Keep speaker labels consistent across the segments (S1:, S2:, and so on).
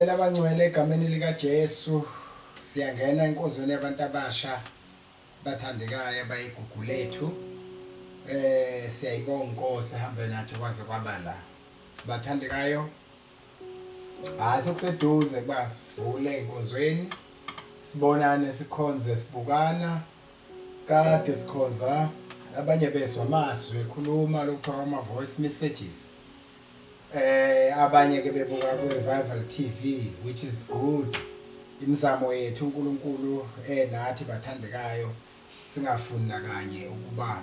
S1: Abangcwele egameni likaJesu siyangena enkonzweni yabantu abasha bathandekayo abayigugu lethu. Siyayibonga inkosi ehambe nathi kwaze kwaba la. Bathandekayo, hayi sokuseduze kuba sivule enkonzweni sibonane sikhonze sibukana kade sikhonza abanye bezwa amazwi ekhuluma lokuthiwa ama voice messages. Abanye ke bebuka ku Revival TV which is good. Imizamo yethu uNkulunkulu enathi bathandekayo singafuni nakanye ukuba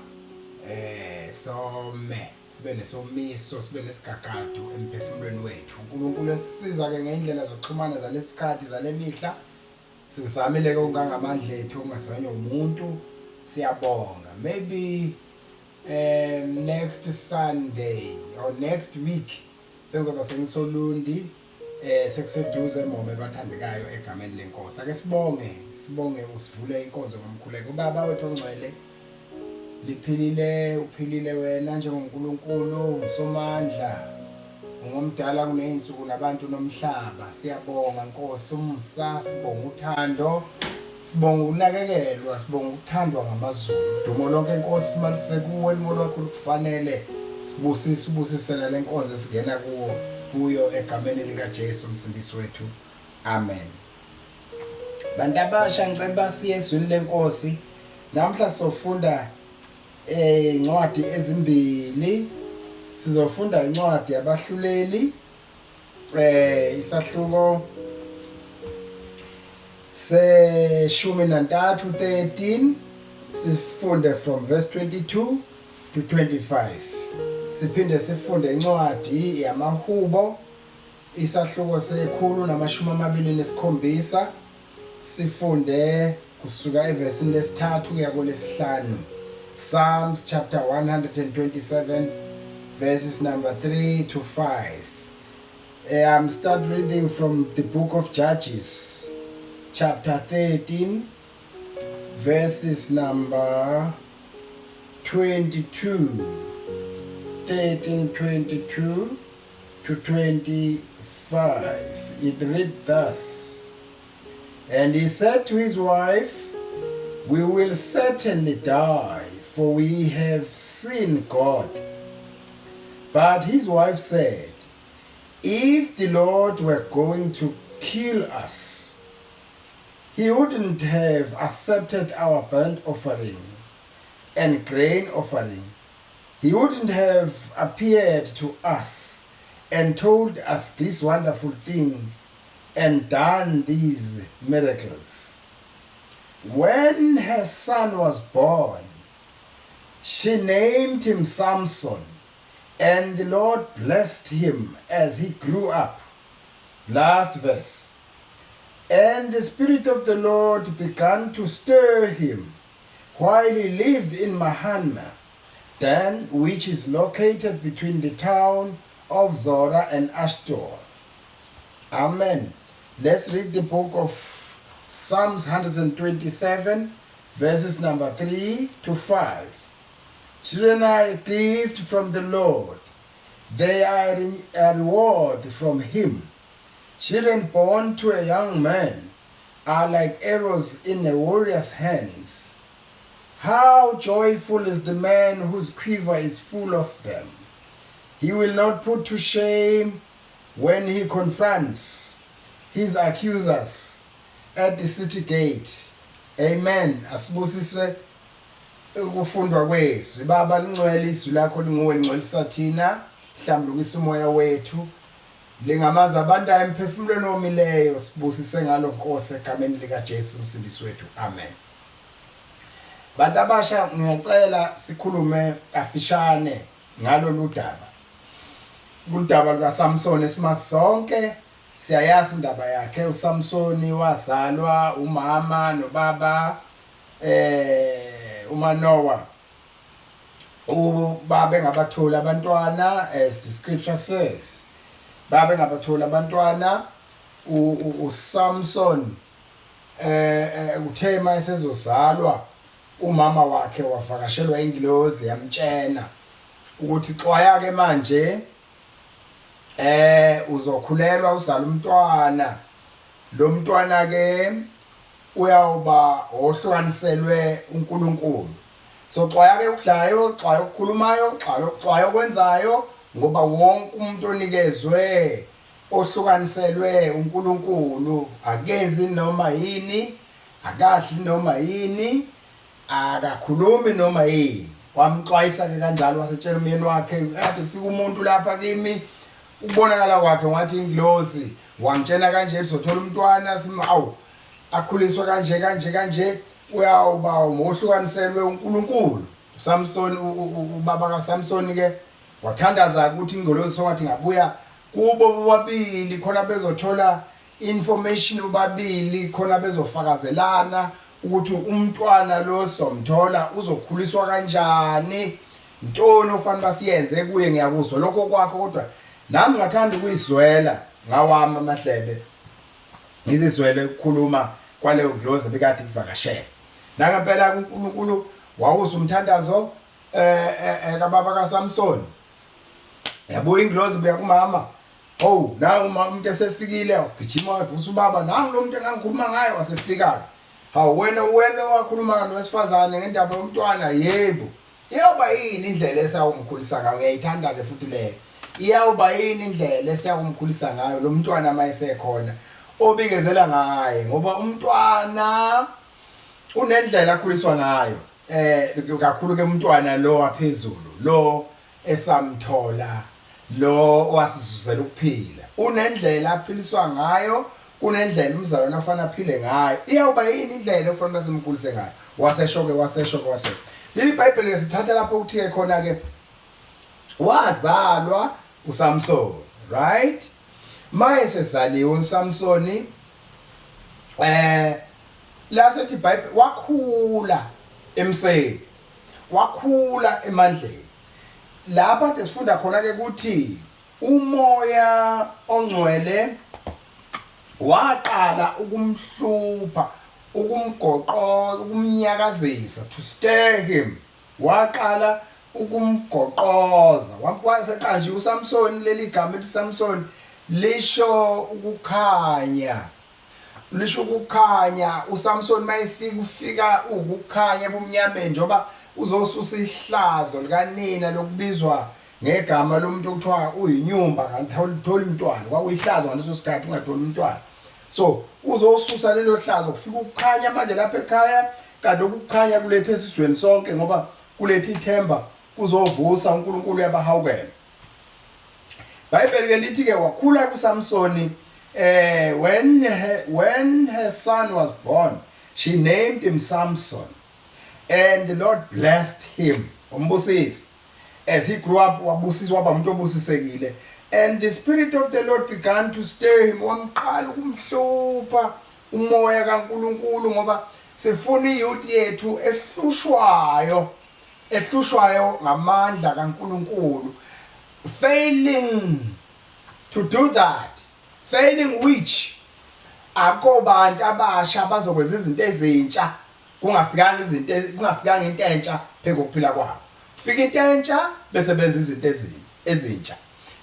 S1: some sibe nesomiso sibe nesigagadu emphefumulweni wethu. uNkulunkulu esisiza ke ngendlela zokuxhumana zalesikhathi zalemihla sizamile ke okungangamandla ethu okungasanywa umuntu. Siyabonga. Maybe next Sunday or next week sengizoba sengisolundi sekuseduze mome bathandekayo egameni lenkosi. Ake sibonge sibonge usivule inkonzo ngomkhuleko. Baba wethu ongcwele, liphilile uphilile wena njengoNkulunkulu usomandla, ungomdala kuneyinsuku nabantu nomhlaba. Siyabonga Nkosi umsa, sibonga uthando, sibonga ukunakekelwa, sibonga ukuthandwa ngamaZulu. Dumo lonke Nkosi malusekuwe, limo lwakho lukufanele. Sibusise ubusise le nkonzo esingena kuwo kuyo egameni likaJesu umsindisi wethu. Amen. Bantu abasha, ngicela siye ezwini lenkosi. Namhla sofunda incwadi ezimbili. Sizofunda incwadi yabahluleli isahluko se-13 13, sifunde from verse 22 to 25. Siphinde sifunde incwadi yamahubo isahluko se-127, sifunde kusuka evesini lesithathu kuya kwelesihlanu. Psalms chapter 127 verses number 3 to 5. I'm start reading from the book of Judges chapter 13 verses number 22, 13 22 to 25. It read thus: And he said to his wife, We will certainly die, for we have seen God. But his wife said, If the Lord were going to kill us, he wouldn't have accepted our burnt offering and grain offering. He wouldn't have appeared to us and told us this wonderful thing and done these miracles. When her son was born, she named him Samson, and the Lord blessed him as he grew up. Last verse. And the Spirit of the Lord began to stir him while he lived in Mahaneh, Dan, which is located between the town of Zorah and Eshtaol. Amen. Let's read the book of Psalms 127, verses number 3 to 5. Children are a gift from the Lord. They are a reward from him. Children born to a young man are like arrows in a warrior's hands. How joyful is the man whose quiver is full of them. He will not put to shame when he confronts his accusers at the city gate. Amen. Asibusiswe ukufundwa kwezwi. Baba lingcwele izwi lakho linguwe lingcwelisa thina, hlambulukisa umoya wethu. Lingamanzi abandayo emphefumulweni omileyo, sibusise ngalo Nkosi egameni lika Jesu umsindisi wethu. Amen. Bantu abasha, ngiyacela sikhulume kafishane ngalolu daba. Kuludaba lukaSamson esimazi sonke, siyayazi indaba yakhe. uSamsoni wazalwa umama nobaba uManoah. Ubaba engabatholi abantwana, as the scripture says. Baba engabatholi abantwana, uSamson uthe mayesezozalwa umama wakhe wavakashelwa ingilozi yamtshena ukuthi xwaya ke manje. Uzokhulelwa uzala umntwana. Lo mntwana ke uyawuba ohlukaniselwe uNkulunkulu. So xwaya ke ukudlayo, xwaya okukhulumayo, xwaya okwenzayo ngoba wonke umuntu onikezwe ohlukaniselwe uNkulunkulu akenzi noma yini, akadli noma yini, akakhulumi noma yini. Wamxwayisa ke kanjalo wasetshela umyeni wakhe kade kufika umuntu lapha kimi ukubonakala kwakhe ngathi ingilosi wangitshena kanje sizothola umntwana awu akhuliswe kanje kanje kanje uyawuba ngohlukaniselwe uNkulunkulu. USamson ubaba kaSamson ke wathandaza ukuthi ingelosi songathi ngabuya kubo bobabili khona bezothola information bobabili khona bezofakazelana ukuthi umntwana lo somthola uzokhuliswa kanjani ntoni ofanele basiyenze kuye. Ngiyakuzwa lokho kwakho kodwa nami ngathanda ukuyizwela ngawami amahlebe ngizizwele ukukhuluma kwaleyo ngilozi ebikade ikuvakashela. Nangempela uNkulunkulu wawuzwa umthandazo kababa kaSamson. Yabuya ingilozi buya kumama. Oh, nangu umuntu esefikile wagijima wavusa ubaba, nangu lo muntu engangikhuluma ngaye wasefika. Hawu wena wena wakhuluma nowesifazane ngendaba yomntwana, yebo. Iyoba yini indlela esawumkhulisa ngayo? Ngiyayithanda ke futhi leyo. Iyawuba yini indlela esiyakumkhulisa ngayo lo mntwana uma esekhona obikezela ngaye ngoba umntwana unendlela akhuliswa ngayo kakhulu ke umntwana lo waphezulu lo esamthola lo owasizuzela ukuphila unendlela aphiliswa ngayo kunendlela umzalwane afanele aphile ngayo iyawuba yini indlela ofanele basimkhulise ngayo wasesho ke wasesho ke wasesho leli bhayibheli ke sithatha lapho ukuthi ke khona ke wazalwa uSamson right maye sezaliwe uSamsoni lasethi iBhayibheli wakhula emseni wakhula emandleni lapha kade sifunda khona ke ukuthi umoya ongcwele waqala ukumhlupha ukumgoqoza ukumnyakazisa to stir him waqala ukumgoqoza waseqanjiwe uSamson leli gama elithi Samson lisho ukukhanya lisho ukukhanya uSamson mayefika ufika ukukhanya ebumnyameni njengoba uzosusa ihlazo likanina lokubizwa ngegama lomuntu okuthiwa uyinyumba kanti awutholi umntwana kwakuyihlazo ngaleso sikhathi ungatholi umntwana so uzosusa lelo hlazo kufika ukukhanya manje lapha ekhaya kanti ukukhanya kulethe esizweni sonke ngoba kulethe ithemba kuzovusa uNkulunkulu uyabahawukela Bhayibheli ke lithi ke wakhula kuSamsoni when her son was born she named him Samson and the Lord blessed him umbusisi as he grew up wabusiswa waba umuntu obusisekile and the spirit of the Lord began to stir him wamqala ukumhlupha umoya kaNkuluNkulu ngoba sifuna iyouth yethu ehlushwayo ehlushwayo ngamandla kaNkuluNkulu failing to do that failing which akho bantu abasha abazokwenza izinto ezintsha kungafikanga izinto kungafikanga into entsha phezu kokuphila kwabo fika into entsha bese benza izinto ezintsha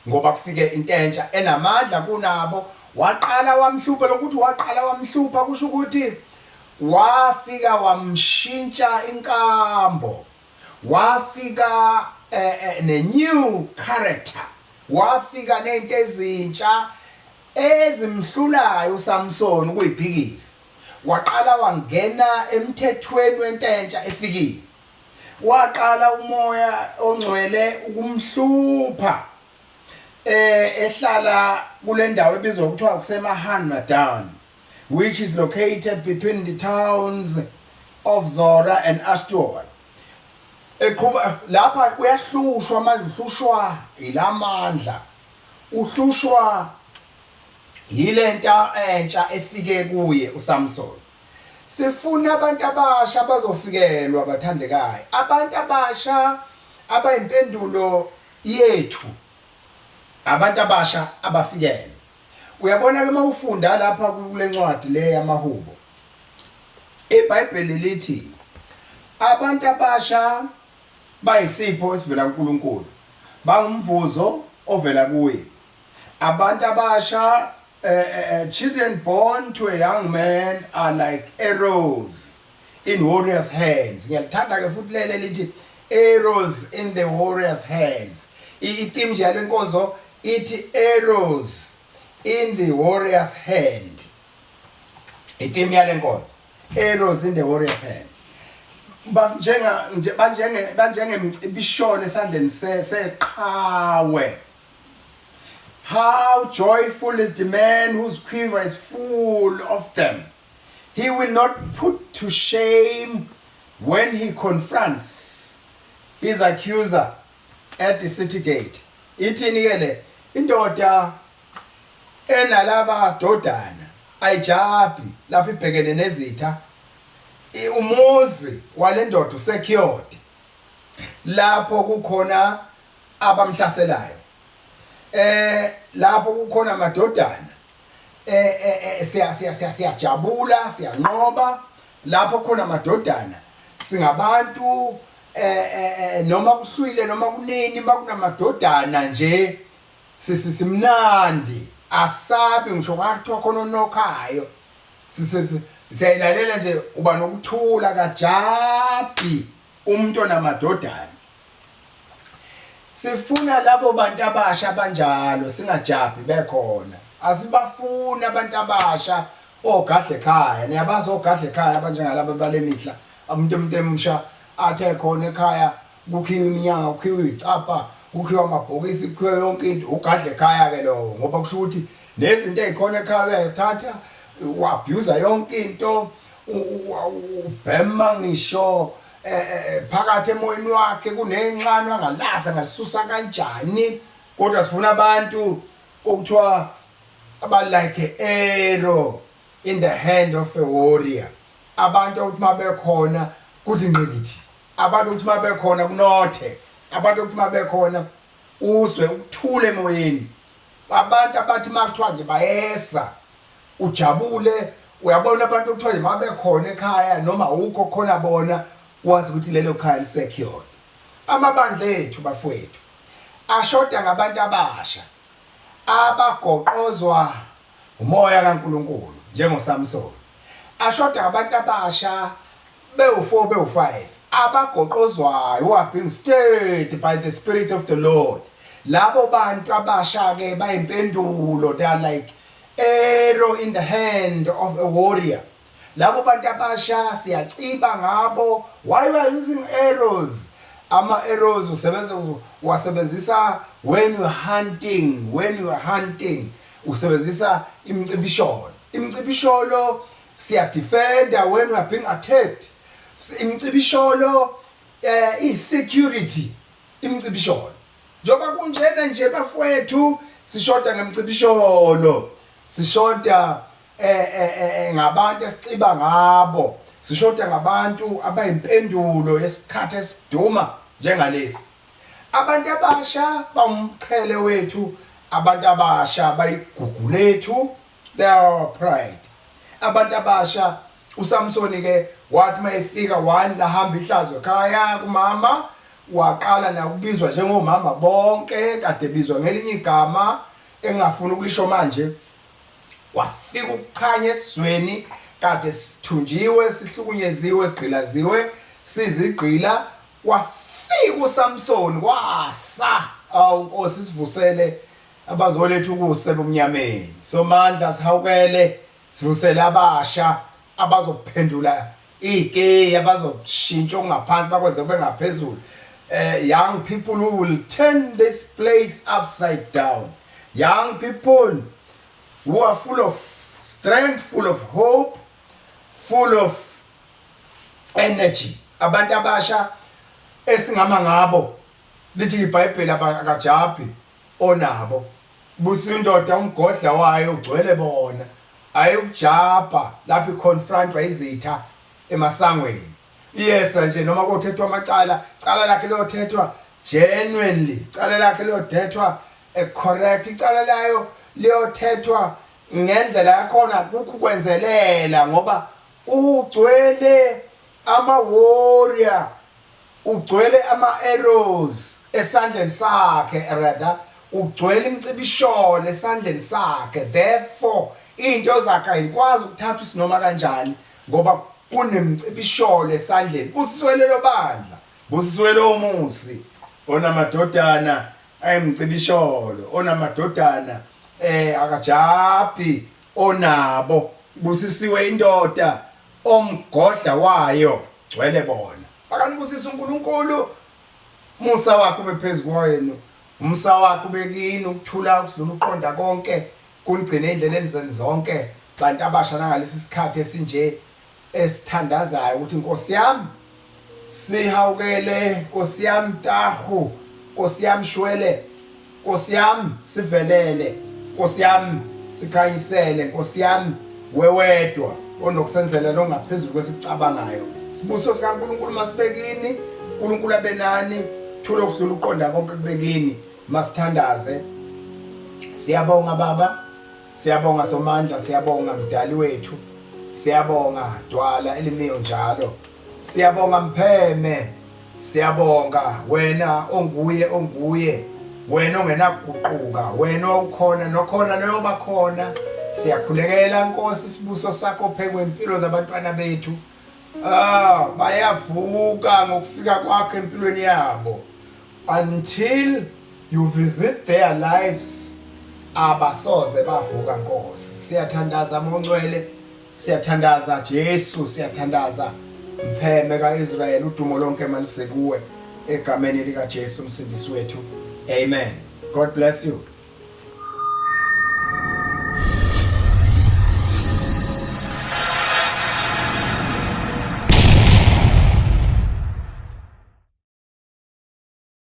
S1: ngoba kufike into entsha enamandla kunabo waqala wamhlupha lokuthi waqala wamhlupha kusho ukuthi wafika wamshintsha inkambo wafika ne new character wafika nento ezintsha ezimhlulayo uSamson ukuyiphikisa waqala wangena emthethweni wententsha efikile waqala umoya ongcwele ukumhlupha ehlala kule ndawo ebizwa kuthiwa kuseMahanadan which is located between the towns of Zora and Ashtaol eqhuba lapha uyahlushwa manje uhlushwa ilamandla uhlushwa yilento entsha efike kuye uSamson sifuna abantu abasha abazofikelwa bathandekayo abantu abasha abayimpendulo yethu abantu abasha abafikelwe uyabona ke mawufunda lapha kule ncwadi le yamahubo iBhayibheli lithi abantu abasha bayisipho esivela kuNkulunkulu bangumvuzo ovela kuye. Abantu abasha, children born to a young man are like arrows in warriors' hands. Ngiyalithanda ke futhi lele lithi arrows in the warriors' hands. I-theme nje yale nkonzo ithi arrows in the warrior's hand. I-theme yale nkonzo, arrows in the warrior's hand. Banjenga nje, banjengemcibisholo esandleni seqhawe. How joyful is the man whose quiver is full of them. He will not put to shame when he confronts his accuser at the city gate. Ithini ke le indoda enalaba dodana? Ayijabhi lapho ibhekene nezitha. Umuzi walendoda usecured lapho kukhona abamhlaselayo, lapho kukhona amadodana. Siya siya siya siyajabula, siyanqoba lapho khona amadodana. Singabantu, noma kuhlwile noma kunini, makunamadodana nje simnandi, asabi ngisho kwakuthiwa khona onokhayo. Siyayilalela nje, uba nokuthula. Kajabi umuntu onamadodana. Sifuna labo bantu abasha abanjalo, singajabhi bekhona. Asibafuni abantu abasha ogadle ekhaya. Niyabazi ogadle ekhaya abanjengalaba balemihla. Umuntu emusha athe khona ekhaya kukhiwe iminyango, kukhiwe icapha, kukhiwe amabhokisi, kukhiwe yonke into. Ugadle ekhaya ke lowo, ngoba kusho ukuthi nezinto ezikhona ekhaya uyayithatha, u-abuse yonke into, ubhema ngisho phakathi emoyeni wakhe kunenxano angalazi angalisusa kanjani. Kodwa sifuna abantu okuthiwa aba like arrow in the hand of a warrior, abantu ukuthi mabekhona kuthi ngqikithi, abantu ukuthi mabekhona kunothe, abantu ukuthi mabekhona uzwe ukuthula emoyeni, abantu abathi makuthiwa nje bayesa ujabule. Uyabona, abantu okuthiwa nje mabekhona ekhaya noma ukho khona bona, wazi ukuthi lelo khaya lisecure. Amabandla ethu, bafowethu, ashoda ngabantu abasha abagoqozwa umoya kaNkuluNkulu njengoSamson. Ashoda ngabantu abasha bewu4, bewu5 abagoqozwayo, who are being stirred by the spirit of the Lord. Labo bantu abasha ke bayimpendulo. They are like arrow in the hand of a warrior. Labo bantu abasha siyaciba ngabo. Why we are using arrows? Ama arrows usebenza, wasebenzisa when you hunting. When you are hunting usebenzisa imicibisholo. Imicibisholo siya defenda when we are being attacked. Imicibisholo i security, imicibisholo. Njoba kunjena nje, bafowethu, sishoda ngemicibisholo, sishoda ngabantu esiciba ngabo, sishoda ngabantu abayimpendulo yesikhathi esiduma njengalesi. Abantu abasha bawumqhele wethu, abantu abasha bayigugu lethu, they are our pride, abantu abasha. uSamsoni ke wathi mayefika one lahamba ihlazo ekhaya kumama, waqala nakubizwa njengomama bonke, kade bizwa ngelinye igama engingafuni ukulisho manje. Kwafika ukukhanya esizweni kade sithunjiwe, sihlukunyeziwe, sigqilaziwe, sizigqila. Kwafika uSamson, kwasa. Awu Nkosi, sivusele abazoletha ukuse ebumnyameni. Somandla, sihawukele, sivusele abasha abazophendula ikeyi, abazoshintsha okungaphansi bakwenze kube ngaphezulu. Young people who will turn this place upside down, young people who are full of strength, full of hope, full of energy, abantu abasha esingama ngabo. Lithi iBhayibheli akajabhi onabo. Busindoda umgodla wayo ugcwele bona, ayukujabha lapho iconfrontwa izitha emasangweni. Iyesa nje noma kothethwa amacala, cala lakhe liyothethwa genuinely, cala lakhe liyothethwa correct, icala layo liyothethwa ngendlela yakhona, kukho kwenzelela ngoba ugcwele ama warrior, ugcwele ama arrows esandleni sakhe, rather. Ugcwele imicibisholo esandleni sakhe. Therefore into zakhe ayikwazi ukuthathwa isinoma kanjani ngoba kunemicibisholo esandleni. Busisiwe lelo bandla, busisiwe lowo muzi onamadodana ayimcibisholo, onamadodana eh akajabhi onabo. Busisiwe indoda omgodla wayo gcwele bona. Akanibusise uNkulunkulu, umusa wakhe ube phezu kwenu, umusa wakhe ube kini, ukuthula okudlula ukuqonda konke kunigcine endleleni zenu zonke. Bantu abasha nangalesi sikhathi esinje esithandazayo ukuthi Nkosi yami sihawukele, Nkosi yami tahu, Nkosi yami shwele, Nkosi yami sivelele, Nkosi yami sikhanyisele, Nkosi yami wewedwa onokusenzela longaphezulu kwesikucabangayo. Sibusiso sikaNkulunkulu masibekini, uNkulunkulu abenani, thula okudlula uqonda konke kubekini. Masithandaze. Siyabonga Baba, siyabonga Somandla, siyabonga Mdali wethu. Siyabonga Dwala elimiyo njalo. Siyabonga Mpheme. Siyabonga wena onguye onguye wena ongenakuguquka wena owukhona nokhona noyoba khona. Siyakhulekela Nkosi isibuso sakho phekwe impilo zabantwana bethu. Ah, bayavuka ngokufika kwakho empilweni yabo. Until you visit their lives abasoze bavuka Nkosi. Siyathandaza Mongcwele, siyathandaza Jesu, siyathandaza Mpheme kaIsrael, udumo lonke maluse kuwe egameni lika Jesu umsindisi wethu. Amen. God bless you.